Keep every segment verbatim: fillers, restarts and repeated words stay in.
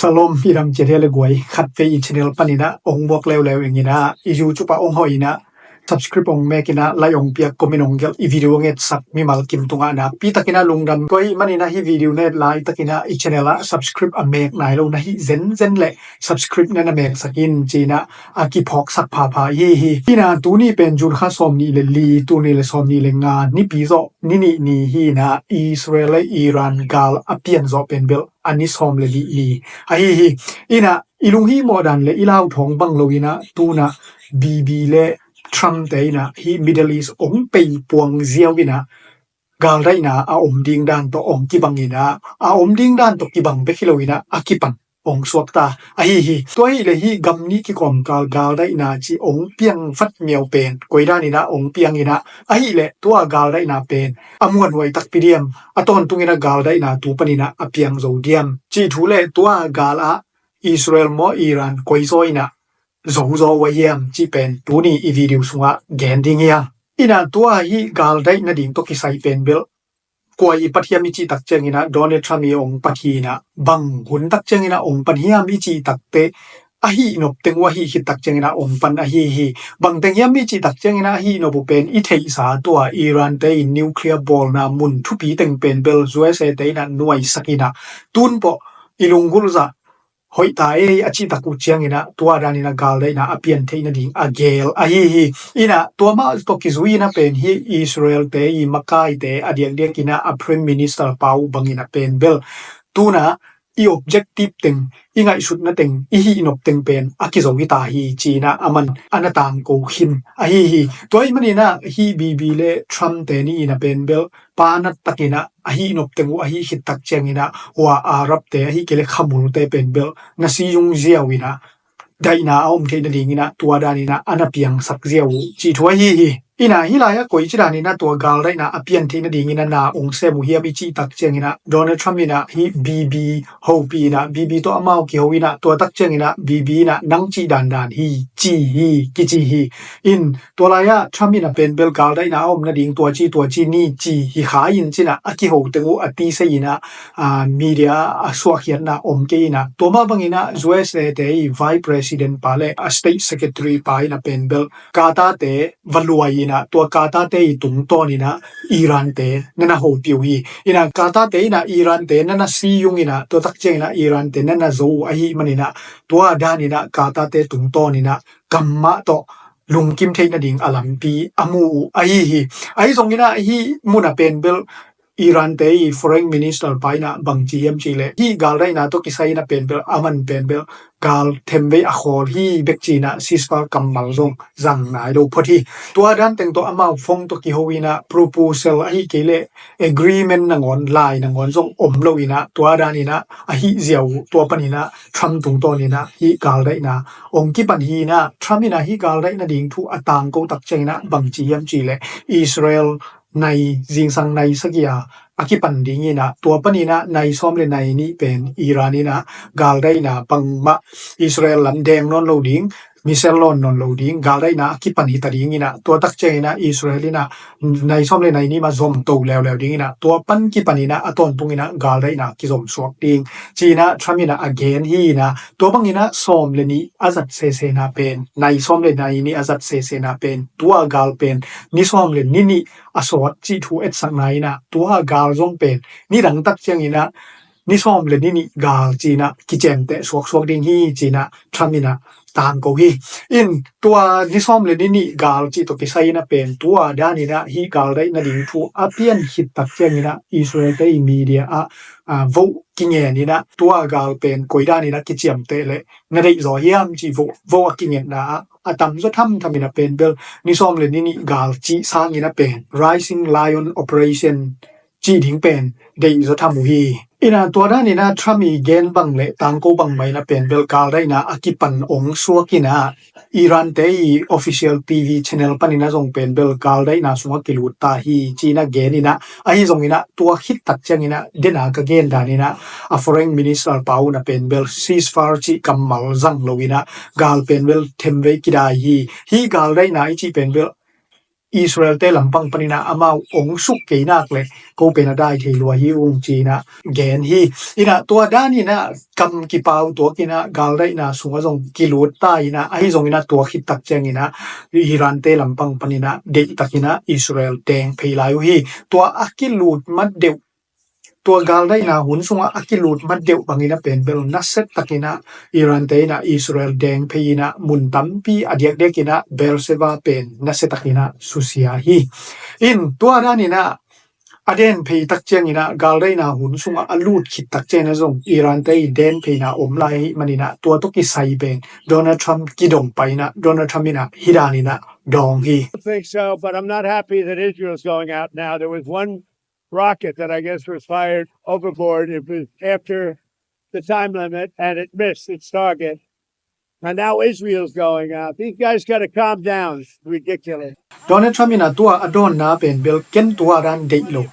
Ka lawm, i dam ciat hia le guai? Khatvei i channel panin ah ong muak leuleu ing in ah, i YouTube ah ong hawh in ah, subscribe ong mek in ah, like ong piak, comment ong gelh, i video ong etsak mimal kim tungah nakpi takin ah lungdam. Tua ahih manin ah hih video na et laitak in ah i channel ah subscribe a mek nai lo na hih zenzen leh subscribe na na meksak in ci-in ah a kiphawksak phapha i hi hi. In ah tuni pen June kha sawmnih le li, tul nih le sawmnih le nga, Nipi zawh ni nih ni hi in ah, Israel le Iran gal a pian zawh pen bel a ni sawm le nih ni ahi hi. In ah i lunghihmawh dan le i lauthawng bang lo in ah, tu-in ah Bibi le Trump te in ah hih Middle East ong pei puang ziau in ah, galdaihna a om ding dan tawh ong kibang in ah, a om ding dan tawh kibang bek hi lo in ah, a kipan ong suakta ahi hi. Tua ahih leh hih gam nih kikawmkal galdaihna cih ong piang vat miau pen koi dan in ah ong piang in ah, ahih leh tua galdaihna pen a muanhuai takpi diam, a tawntung in ah galdaihna tu panin ah a piang zo diam cih thu le tua gal ah Israel maw Iran koi zaw in ah zo zaw uh a hiam cih pen tuni i video sungah gen ding hi a. In ah tua hih galdaih nading tawh kisai pen bel kua i pat hiam i cih tak ciangin ah, Donald Trump i ong pat hi in ah, bang hun tak ciangin ah ong pan hiam i cih takteh, a hih nop teng uh a hih khit tak ciangin ah ong pan ahi hi. Bang teng hiam i cih tak ciangin ah a hih nop uh pen i theihsa tua Iran te in nuclear bawlna mun thupi teng pen bel U S A te in ah nuaisak in ah, tun pawh i lunggulh zah hoih ta ei a cih tak uh ciangin ah, tua dan in ah galdaihna a pian theih nading a gel ahi hi. In ah tua mah tawh kizui in ah pen hih Israel te i makaite a diakdiak in ah a Prime Minister pa uh bang in ah pen bel, tu-in ah i objective teng, i ngaihsutna teng, i hih nop teng pen a kizo hi ta hi ci-in ah aman a na tangko khin ahi hi. Tua ahih manin ah hih Bibi le Trump te nih in ah pen bel, panat takin ah a hih nop teng uh a hih khit tak ciangin ah, hua Arab te ahih kei leh khamul te pen bel na si zung ziau in ah, daihna a om theih nading in ah tua dan in ah a na piangsak ziau uh cih thu ahi hi. In ah hih lai ah koici dan in ah tua galdaihna a pian theih nading in ah na ong sem uh hiam i cih tak ciangin ah, Donald Trump in ah hih Bibi hopih in ah, Bibi tawh amau kiho in ah, tua tak ciangin ah Bibi in ah nang cih dandan hi, ci hi, kici hi. In tua lai ah Trump in ah pen bel galdaihna a om nading tua ci tua ci ni ci hi kha in ci-in ah a kiho teng uh a tisei in ah, ah, media a suahkhiatna om kei in ah, tua mah bang in ah U S A te i Vice President pa le a State Secretary pa in ah pen bel Qatar te va luai in ah, tua Qatar te i tungtawn in ah Iran te na na hopih uh hi. In ah Qatar te in ah Iran te na na si zung in ah, tua tak ciangin ah Iran te na na zo uh ahih manin ah, tua dan in ah Qatar te tungtawn in ah kam mah tawh lungkim theih nading a lampi a mu uh ahi hi. Ahi zongin ah hih mun ah pen bel Iran te i Foreign Minister pa in ah bang ci hiam cih leh, hih galdaihna tawh kisai in ah pen bel, aman pen bel gal themvei a khawl hi bek ci-in ah ceasefire kammal zong zang nai lo phot hi. Tua dan teng tawh amau phone tawh kiho in ah proposal ahih kei leh agreement nangawn, lai nangawn zong om lo in ah, tua dan in ah a hih ziau uh, tua panin ah Trump tungtawn in ah hih galdaihna ong kipan hi in ah, Trump in ah hih galdaih nading thu a tangko tak ciangin ah bang ci hiam cih leh, Israel nai, zingsang nai sagih a a kipan ding in ah, tua panin ah nai sawm le nai nih pen Iran in ah galdaihna bangmah Israel lam deng nawn lo ding, missile lawn nawn lo ding, galdaihna a kipan hi ta ding in ah, tua tak ciangin ah Israel in ah nai sawm le nai nih mah zom to leuleu ding in ah, tua pan kipan in ah a tawntung in ah galdaihna kizom suak ding ci-in ah Trump in ah a gen hi in ah, tua bang in ah sawm le nih a zat sesena pen, nai sawm le nai nih a zat sesena pen, tua gal pen ni sawm le ni nih a sawt cih thu etsakna in ah, tua gal zong pen nidang tak ciangin ah ni sawm le ni nih gal ci-in ah kiciamteh suaksuak ding hi ci-in ah Trump in ah tangko hi. In tua ni sawm le ni nih gal cih tawh kisai in ah pen tua dan in ah hih galdaih nading thu a pian khit tak ciangin ah Israel te i media ah, ah, vote kingen in ah, tua gal pen koi dan in ah kiciamteh leh na deih zaw hiam cih vote, vote a kingenna ah a tamzaw thamtham in ah pen bel ni sawm le ni nih gal cih sangin ah pen Rising Lion Operation cih ding pen deih zaw tham uh hi. In ah tua dan in ah Trump i gen bang le tangko bangmah in ah pen bel galdaihna a kipan ong suak in ah, Iran te i official T V channel panin ah zong pen bel galdaihna sungah kilut ta hi ci-in ah gen in ah, ahi zongin ah tua khit tak ciangin ah, den a ka gen dan in ah, a Foreign Minister pa un ah pen bel ceasefire cih kammal zang lo in ah, gal pen bel themvei kidai hi. Hih galdaihna i cih pen bel Israel-te lampang panin ah amau ong suk kei nak leh ko pen a dai thei lua hi ung ci-in ah gen hi. In ah tua danin ah kam kipau tuakin ah galdaihna sungah zong kilut ta in ah, ahi zongin ah tua khit tak ciangin ah Iran-te lampang panin ah deihtakin ah Israel deng phei lai uh hi. Tua a kilut mat deuh, tua galdaihna hun sungah a kilut mat deuh bangin ah pen bel nasia takin ah Iran-te in ah Israel deng phei in ah mun tampi a diakdiakin ah Beersheba pen nasia takin ah susia hi. In tua danin ah a den phei tak ciangin ah galdaihna hun sungah a lut khit tak ciangin ah zong Iran-te i den pheina om lai ahih manin ah tua tawh kisai pen Donald Trump kidong pai in ah Donald Trump in ah hih danin ah dawng hi. I think so, but I'm not happy that Israel's going out now. There was one rocket that I guess was fired overboard. It was after the time limit and it missed its target. And now Israel's going out. These guys got to calm down. It's ridiculous. Donald Trump in ah tua a dawnna pen bel ken tua dan deih lo.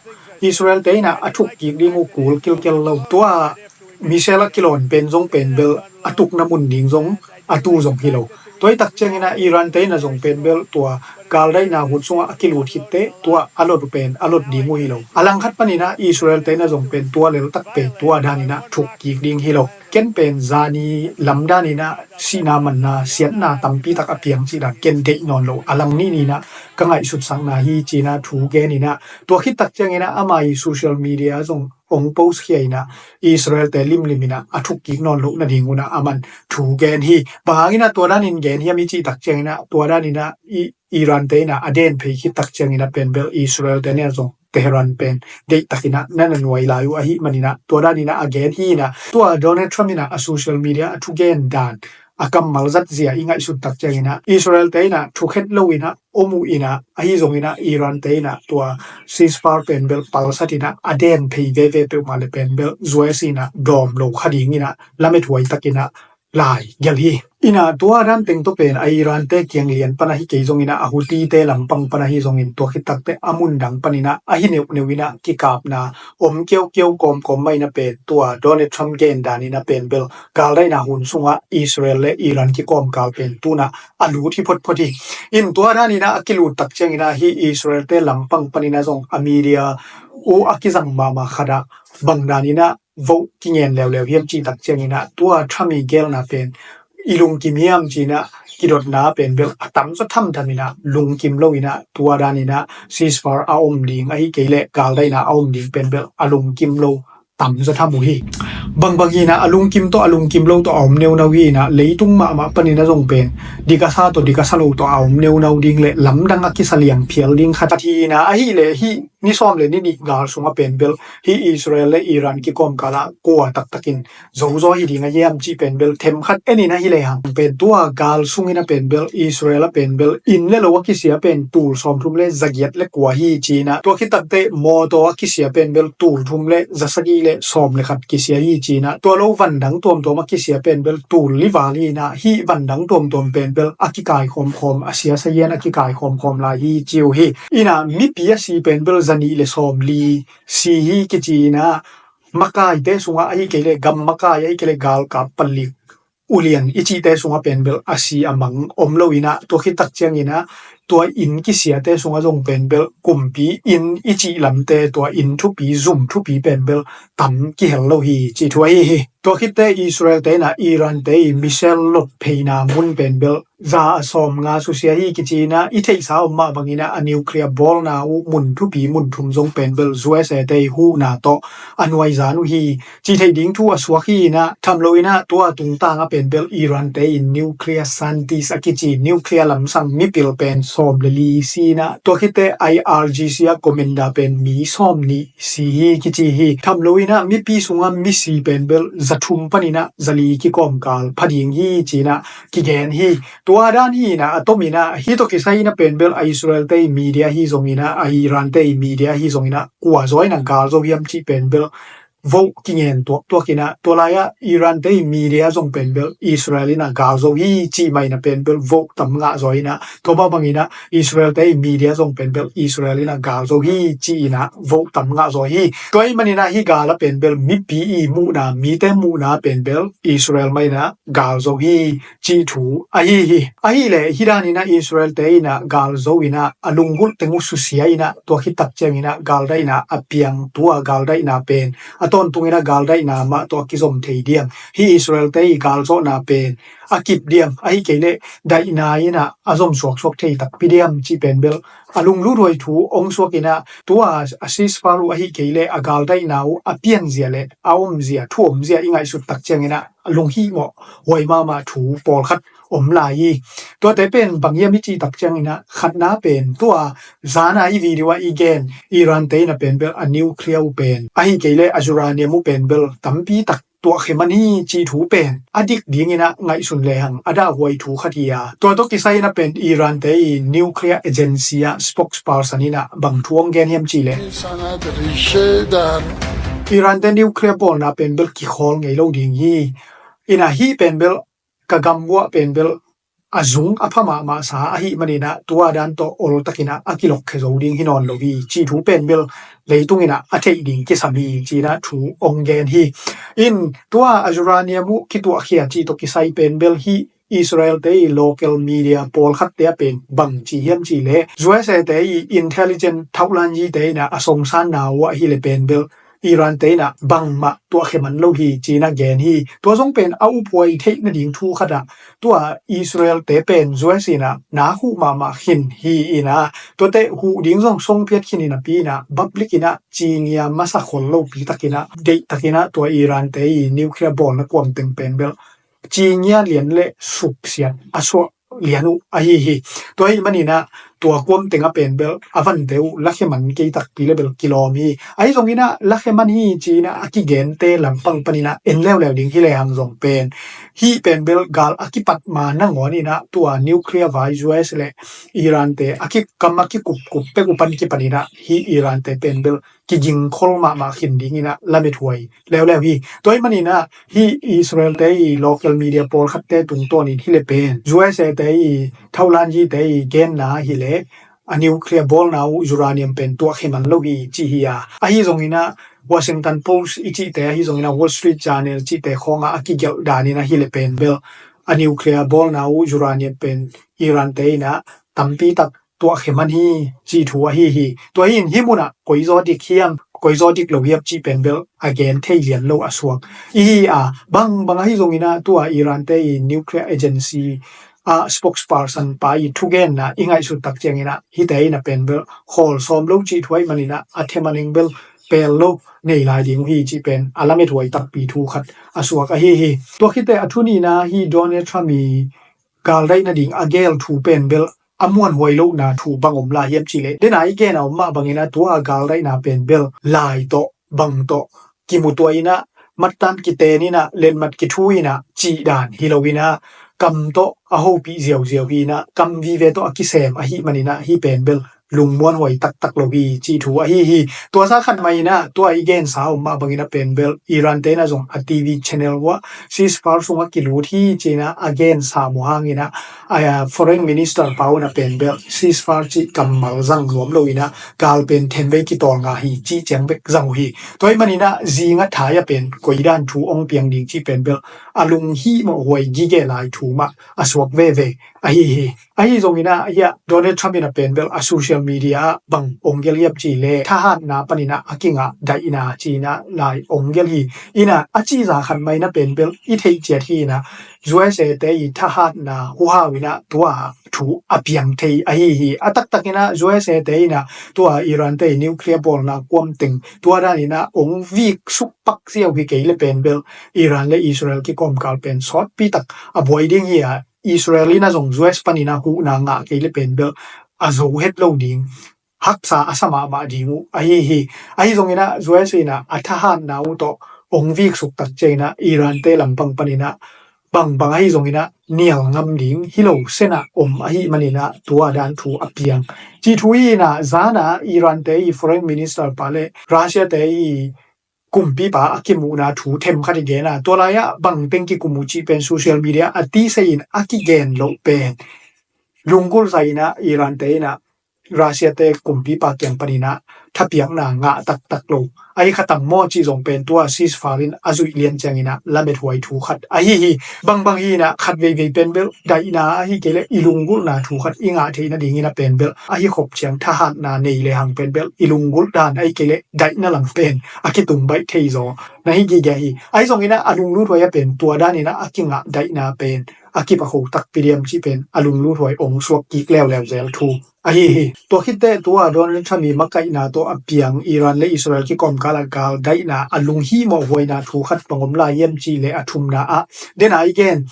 Israel-te in ah a thuk kik ding uh kul kilkel lo. Tua missile a kilawn pen zong pen bel a tukna mun ding zong a tu zong hi lo. Tua hi tak ciangin ah Iran-te in ah zong pen bel tua galdaihna hun sungah a kilut khit teh tua a lot uh pen a lot ding uh hi lo. A langkhat panin ah Israel-te in ah zong pen tua lel tak pen tua danin ah thuk kik ding hi lo. Ken pen zani lam danin ah sihna manna siatna tampi tak a piang cih dan ken deih nawn lo. A lang nih ni-in ah ka ngaihsutsakna hi ci-in ah thu gen in ah tua khit tak ciangin ah ama i social media zong ong post khia in ah Israel-te limlim in ah a thuk kik nawn loh nading un ah aman thu gen hi. Bang hangin ah tua danin gen hiam i cih tak ciangin ah tua danin ah i Iran-te in ah a den phei khit tak ciangin ah pen bel Israel-te in ah zong Tehran pen deihtakin ah na na nuai lai uh ahih manin ah tua danin ah a gen hi in ah tua Donald Trump in ah a social media a thugen dan a kammal zat zia i ngaihsut tak ciangin ah Israel-te in ah thukhet lo in ah om uh in ah ahi zongin ah Iran-te in ah tua ceasefire pen bel palsat in ah a den phei veve peuhmah le pen bel U S in ah dawm lo kha dingin ah lamethuai takin ah lai gelh hi. In ah tua dan teng tawh pen a Iran-te kiang lian pan ahi kei zongin ah a Houthi-te lampang pan ahi zongin tua khit tak teh a mun dang panin ah ahi neuhneuh in ah kikapna om kiaukiau kawmkawm mah in ah pen tua Donald Trump gen danin ah pen bel galdaihna hun sungah Israel le Iran kikawmkal pen tu-in ah a lut hi photphot hi. In tua danin ah a kilut tak ciangin ah hih Israel-te lampang panin ah zong a media uh a kizang mahmah khat ah bang danin ah voh kingen leuleu hiam cih tak ciangin ah tua Trump i gelna pen i lungkim hiam ci-in ah kidotna pen bel a tamzaw thamtham in ah lungkim lo in ah tua danin ah ceasefire a om ding ahi kei leh galdaihna a om ding pen bel a lungkim lo tamzaw tham uh hi. Bangbang in ah a lungkim tawh a lungkim lo tawh a om neunau hi in ah leitung mahmah panin ah zong pen dik a sa tawh dik a sa lo tawh a om neunau ding le lamdang a kisa liang phial ding khat hi in ah ahih leh hih ni sawm le ni nih gal sungah pen bel hih Israel le Iran kikawmkal ah kua taktakin zozaw hi ding a hiam cih pen bel themkhat en in ah hi lehang pen tua gal sungin ah pen bel Israel ah pen bel inn le lo a kisia pen tul sawmthum le zagiat le kua hi ci-in ah tua khit tak teh mawtaw a kisia pen bel tul thum le zasagih le sawm le khat kisia hi ci-in ah tua lo van dang tuamtuam a kisia pen bel tul li val hi in ah hih van dang tuamtuam pen bel a kikai khawmkhawm a sia sazian a kikai khawmkhawm lai hi ci uh hi. In ah mipi a si pen bel zanih le sawmli si hi kici in ah makaite sungah ahi kei leh gam makai ahi kei leh galkap palik ulian i cihte sungah pen bel a si a mang om lo in ah tua khit tak ciangin ah tua inn kisiate sungah zong pen bel kumpi inn i cih lamte tua inn thupi zum thupi pen bel tam kihel lo hi cih thu ahi hi. Tua khitte Israel-te in ah Iran-te i missile lot pheina mun pen bel za a sawm nga susia hi kici in ah i theihsa om mah bangin ah a nuclear bawlna uh mun thupi mun thum zong pen bel U S A-te i huhna tawh a nuaizan uh hi cih theih ding thu a suak hi in ah tham lo in ah tua tungtang ah pen bel Iran-te in nuclear scientist a kici nuclear lamsang mipil pen sawm le li si in ah tua khitte I R G C a commander pen mi sawm nih si hi kici hi. Tham lo in ah mipi sungah misi pen bel za thum panin ah za li kikawmkal pha ding hi ci in ah kigen hi. Tua dan hi in ah a tom in ah hih tawh kisai in ah pen bel a Israel-te i media hi zongin ah a Iran-te i media hi zongin ah kua zaw in ah gal zo hiam cih pen bel vote kingen tuaktuak inah, tua lai-ah Iran te i media zong pen bel Israel inah gal zo hi cih mah inah pen bel vote tam ngah zaw inah, tua mah bang inah Israel te i media zong pen bel Israel inah gal zo hi cih inah vote tam ngah zaw hi. Tua ahih man inah hih gal ah pen bel mipi i muhna, mite muhna pen bel Israel mah inah gal zo hi cih thu ahi hi. Ahih leh hih dan inah Israel te inah gal zo inah a lunggulh teng uh susia inah, tua khit tak ciang inah galdaihna a piang, tua galdaihna pen a tawntung inah galdaihna mah tawh a kizom thei diam? Hih Israel te i gal zawhna pen a kip diam, ahih kei leh daihna inah a zom suaksuak thei takpi diam cih pen bel a lunglut huai thu ong suak inah, tua a ceasefire uh ahih kei leh a galdaihna uh a pianzia le a omzia, thu omzia i ngaihsut tak ciang inah lunghihmawh huai mahmah thu pawlkhat om lai hi. Tuate pen bang hiam i cih tak ciang inah, khatna pen tua zana i video ah i gen Iran te inah pen bel a nuclear uh pen, ahih kei leh a uranium uh pen bel tampi tak tuahkhia man hi cih thu pen a dik ding inah ngaihsun lehang a dahhuai thu khat hi a, tua tawh kisai inah pen Iran te i nuclear agency ah spokesperson inah bang thu ong gen hiam cih leh, Iran te nuclear bawlna pen bel kikhawl ngei lo ding hi. Inah hih pen bel ka gam uah pen bel a zung a pha mahmah sa ahih man inah, tua dan tawh ol tak inah a kilokkhia zo ding hi nawn lo hi cih thu pen bel leitung inah a theih ding kisam hi cih inah thu ong gen hi. In tua a uranium uh kituahkhia cih tawh kisai pen bel hih Israel te i local media pawlkhat te ah pen bang ci hiam cih leh, U S A te i intelligence thauhlanyi te inah a songsanna uh ahih leh pen bel Iran te inah bangmah tuahkhia man lo hi cih inah gen hi. Tua zong pen a uphuai theih nading thu khat ah, tua Israel te pen U S inah na huh mahmah khin hi inah, tuate huh ding zong songphiat khin inah pi inah public inah cingia masa khol lopi tak inah, deih tak inah tua Iran te i nuclear bawlna kuam teng pen bel cingia lian le suksiat a suah lian uh ahi hi. Tua ahih man inah tua kuam teng ah pen bel a vante uh lakhia man kei takpi le bel kilawm hi. Ahi zong inah lakhia man hi ci inah a kigente lampang pan inah en leuleu ding hi lehang zong pen, hih pen bel gal a kipat ma nangawn inah tua nuclear vai U S le Iran te a kikam a kikupkup pek uh pan kipan inah hih Iran te pen bel kigingkhol mahmah khin ding inah lamethuai leuleu hi. Tua ahih man inah hih Israel te i local media pawlkhat te tungtawn in hi leh pen U S A te i thauhlanyi te i genna hi leh a nuclear bawlna uh uranium pen tuahkhia man lo hi ci hi a, ahi zong inah Washington Post i cihte ahi zong inah Wall Street Journal cihte khawngah a kigelh dan inah hi leh pen bel a nuclear bawlna uh uranium pen Iran te inah tampi tak tuahkhia man hi cih thu ahi hi. Tua hi in hih munah koizaw dik hiam, koizaw dik lo hiam cih pen bel a gen thei lian lo a suak i hi a, bangbang ahi zong inah tua Iran te i nuclear agency a spokesperson pa i thugenna i ngaihsut tak ciang inah hihte inah pen bel khawl sawm lo cih thu ahih man inah a them a neng bel pel lo nei lai ding uh hi cih pen a lamethuai takpi thu khat a suak ahi hi. Tua khit teh a thu nihna hi Donald Trump i galdaih nading a gel thu pen bel a muanhuai lohna thu bang om lai hiam cih leh, dena i gen a om mah bang inah tua galdaihna pen bel lai tawh bang tawh kimutuah inah, mattan kiten inah, letmat kithu inah cih dan hi lo inah, kam tawh a hopih ziauziau hi inah, kam vive tawh a kisem ahih man inah hih pen bel lungmuanhuai taktak lo hi cih thu ahi hi. Tua sa khat mah inah tua i gensa om mah bang inah pen bel Iran te inah zong a T V channel uah ceasefire sungah kilut hi ci inah a gensa uh hang inah a foreign minister pa uh inah pen bel ceasefire cih kammal zang nuam lo inah gal pen them vei kitawl ngah hi cih ciang bek zang uh hi. Tua ahih man inah zingah thai ah pen koidan thu ong piang ding cih pen bel a lunghihmawh huai gige lai thu mah a suak veve ahi hi. Ahi zong inah hia Donald Trump inah pen bel a social media ah bang ong gelh hiam cih leh, thahatna pan inah a kingah daihna ci inah lai ong gelh hi. Inah a cihza khat mah inah pen bel i theih ciat hi inah U S A te i thahatna huhau inah tua thu a piang thei ahi hi. A taktak inah U S A te inah tua Iran te i nuclear bawlna kuam teng tua dan inah ong vik suk pak ziau hi kei leh pen bel Iran le Israel kikawmkal pen sawtpi tak a buai ding hi a, Israel inah zong U S pan inah huhna ngah kei leh pen bel a zo het lo ding, haksa a sa mahmah ding uh ahi hi. Ahi zong inah U S inah a thahatna uh tawh ong vik suk tak ciang inah Iran te lampang pan inah bangbang ahi zong inah nial ngam ding hi lo senah om ahih man inah tua dan thu a piang cih thu hi inah, zana Iran te i foreign minister pa le Russia te i kumpipa a kimuhna thu them khat i gen a, tua lai-ah bangteng kikum uh cih pen social media a tisei in a kigen loh pen lunggulh sa in ah Iran te in ah Russia te kumpipa kiang panin ah thapiakna ngah taktak lo ahi kha tam maw cih zong pen tua ceasefire in a zuih lian ciangin ah lamethuai thu khat ahi hi. Bangbang hi in ah khat veivei pen bel daihna ahi kei leh i lunggulhna thu khat i ngah theih nadingin ah pen bel ahi khop ciang thahatna nei le hang pen bel i lunggulh dan ahi kei leh daihna lang pen a kitung baih thei zaw na hi gige hi. Ahi zongin ah a lungluthuai a pen tua danin ah a kingah daihna pen a kipakho takpi diam cih pen a lungluthuai ong suak kik leuleu zel thu ahi hi. Tua khit teh tua Donald Trump i makaihna tawh a piang Iran le Israel kikawmkal ah gal daihna a lunghimawh huaina thu khat bang om lai hiam cih leh a thumna ah, den a i gen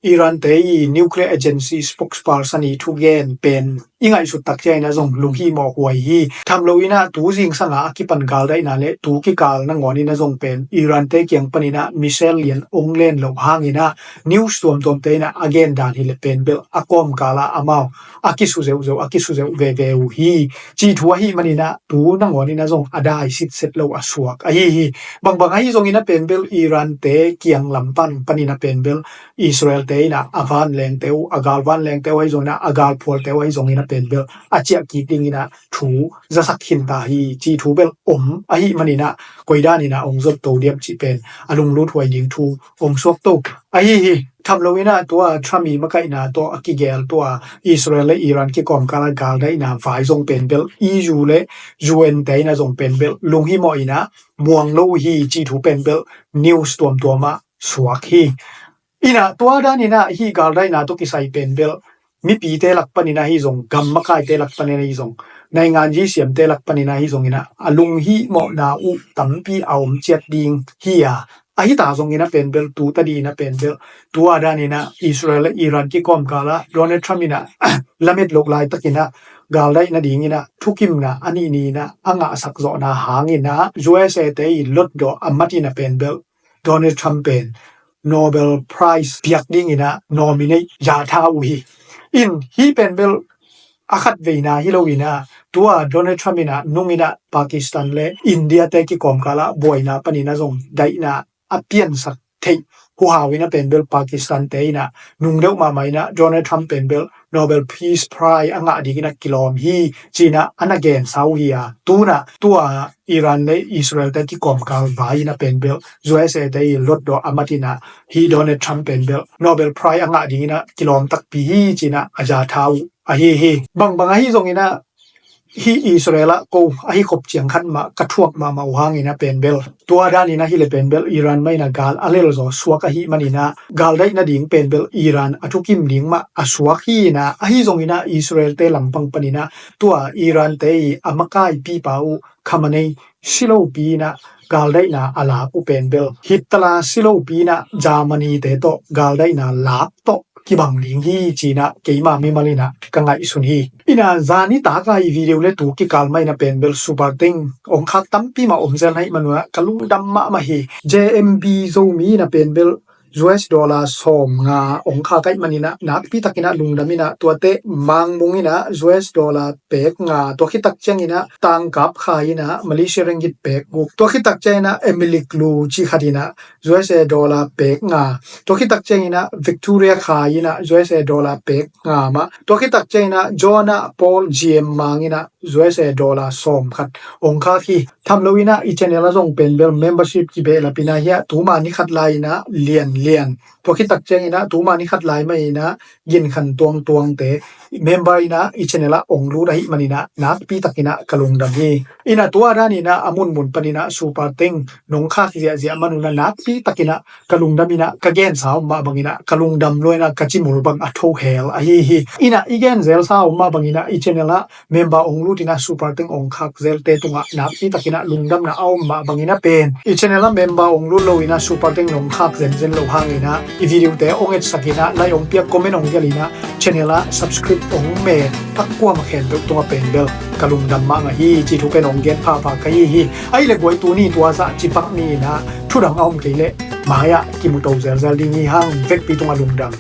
Iran te i nuclear agency spokesperson i thugen pen i ngaihsut tak ciangin ah zong lunghimawh huai hi. Tham lo in ah tu zingsang a a kipan gal daihna le tu kikal nangawn in ah zong pen Iran te kiang panin ah missile lian ong len loh hangin ah news tuamtuam te in ah a gen dan hi leh pen bel a kawmkal ah amau a kisu zeuhzeuh a kisu zeuh veve uh hi. Cih thu ahi manin ah tu nangawn in ah zong a dai sitset lo a suak ahi hi. Bangbang ahi zongin ah pen bel Iran te kiang lam pan panin ah pen bel Israel te in ah a vanleng te uh, a gal vanleng te uh ahi zongin ah a gal phual te uh ahi zongin ah pen bel a ciah kik dingin ah thu zasak khin ta hi cih thu bel om ahi manin ah koi danin ah ong zot to diam cih pen a lungluthuai ding thu ong suak to ahi hi. Tham lo in ah tua Trump i makaihna tawh a kigel tua Israel le Iran kikawmkal ah gal daihna vai zong pen bel E U le U N te in ah zong pen bel lunghimawh in ah muang lo hi cih thu pen bel news tuamtuam ah suak hi. In ah tua danin ah hih gal daihna tawh kisai pen bel mipite lak panin ah hi zong, gam makaite lak panin ah hi zong, naingan zisiamte lak panin ah hi zongin ah a lunghimawhna uh tampi a om ciat ding hi a, ahi ta zongin ah pen bel tu tadih in ah pen bel tua danin ah Israel le Iran kikawmkal ah Donald Trump in ah lamet loh laitakin ah gal daih nadingin ah thukimna a nih ni in ah a ngahsak zawhna hangin ah U S A te i lotdawh a mat in ah pen bel Donald Trump pen Nobel Prize piak dingin ah nominate za tha uh hi. In hih pen bel a khat veina hi lo in ah tua Donald Trump in ah nung in ah Pakistan le India te kikawmkal ah buaina panin ah zong daihna a piansak theih huhau in ah pen bel Pakistan te in ah nung deuh mahmah in ah Donald Trump pen bel Nobel Peace Prize a ngah dingin ah kilawm hi ci-in ah a na gensa uh hi a, tu-in ah tua Iran le Israel te kikawmkal vai in ah pen bel U S A te i lotdawh a mat in ah hih Donald Trump pen bel Nobel Prize a ngah dingin ah kilawm takpi hi ci-in ah a za tha uh ahi hi. Bangbang ahi zongin ah hih Israel ah ko ahi khop ciang khat mah ka thuak mahmah uh hangin ah pen bel tua danin ah hi leh pen bel Iran mah in ah gal a lel zaw suak ahih manin ah gal daih nading pen bel Iran a thukim ding mah a suak hi in ah, ahi zongin ah Israel te lampang panin ah tua Iran te i a makaipipa uh Khamenei si lopi in ah gal daihna a lak uh pen bel Hitler si lopi in ah Germany te tawh gal daihna lak tawh kibang ding hi ci-in ah keima mimal in ah ka ngaihsun hi. In ah zani tak a i video le tu kikal mah in ah pen bel Super Thanks ong khak tampi mah om zel na hih man un ah ka lungdam mahmah hi. J M B Zomi in ah pen bel U S dollar sawm nga ong khak ahih manin ah nakpi takin ah lungdam in ah tuate Mang Mung in ah U S dollar pek nga, tua khit tak ciangin ah Tangkap Khai in ah Malaysia ringgit pek guk, tua khit tak ciangin ah Emilik Lu ci khat in ah U S A dollar pek nga, tua khit tak ciangin ah Victoria Khai in ah U S A dollar pek nga mah, tua khit tak ciangin ah John ah Paul G M Mang in ah U S A dollar sawm khat ong khak hi. Tham lo in ah i channel ah zong pen bel membership kibehlap in ah hi a, tuma ni khat lai in ah Lian Lian, tua khit tak ciangin ah tuma ni khat lai mah in ah Gin Khan Tuang Tuang te member in ah i channel ah ong lut ahih manin ah nakpi takin ah ka lungdam hi. In ah tua danin ah a munmun panin ah Super Thanks nong khak ziahziah man un ah nakpi takin ah ka lungdam in ah ka gensa om mah bangin ah ka lungdam lua in ah ka cimul bang a tho hel ahi hi. In ah i gen zelsa om mah bangin ah i channel ah member ong lut in ah Super Thanks ong khak zelte tungah nakpi takin ah lungdamna a om mah bangin ah pen i channel ah member ong lut lo in ah Super Thanks nong khak zenzen lo hangin ah i video te ong etsak in ah like ong piak, comment ong gelh in ah channel ah subscribe ong mek a kuamah khempeuh tungah pen bel ka lungdam mahmah hi cih thu pen ong gen phapha ka hi hi. Ahih leh guai, tuni tua zah cipak ni in ah thudang a om kei leh mai-ah kimu to zelzel ding hi hang. Vekpi tungah lungdam.